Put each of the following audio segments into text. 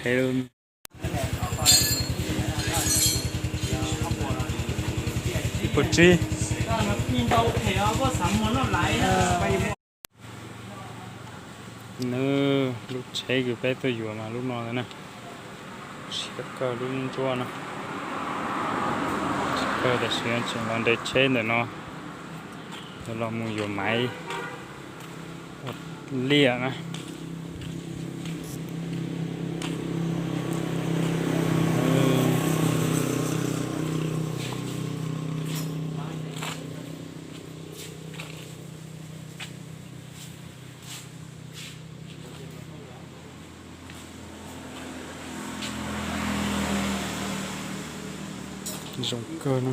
Ib puas tsib. Nws lub tsheb kws peb tuaj yuav mas lub no ntag na. Siab kawg lub ntsuab no. Siab kawg tam sim no tseem los nres tsheb ntawm no, los mus yuav maiv ua liaj na. Zoo kawg no.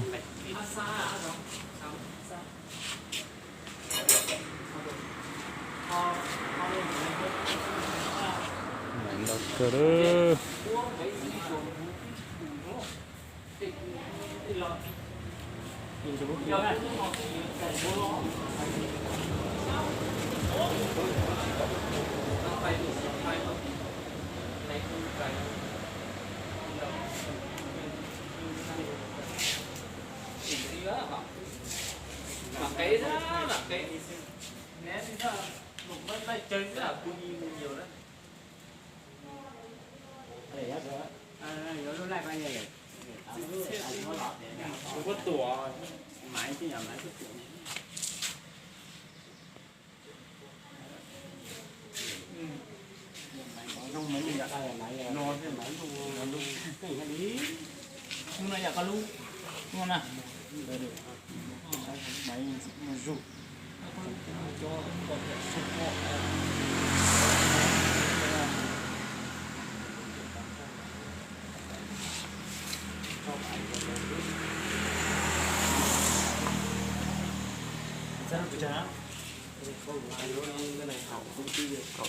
Maiv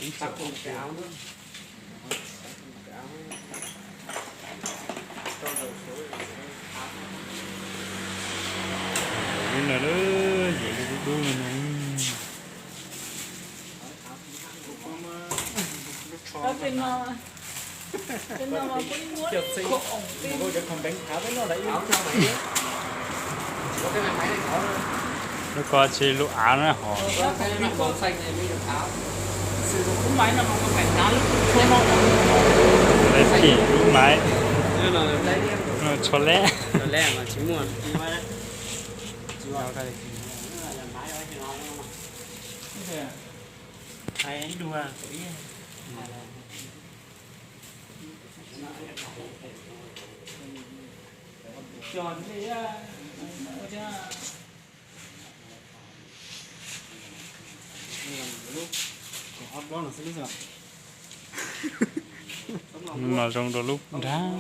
ntau kawg lawm. Lub no, lub dub dub no. Lub ko tsis lub av na hos. Lawv phim lub maiv. Tsho leb. Lub no zoo dua lub nrab.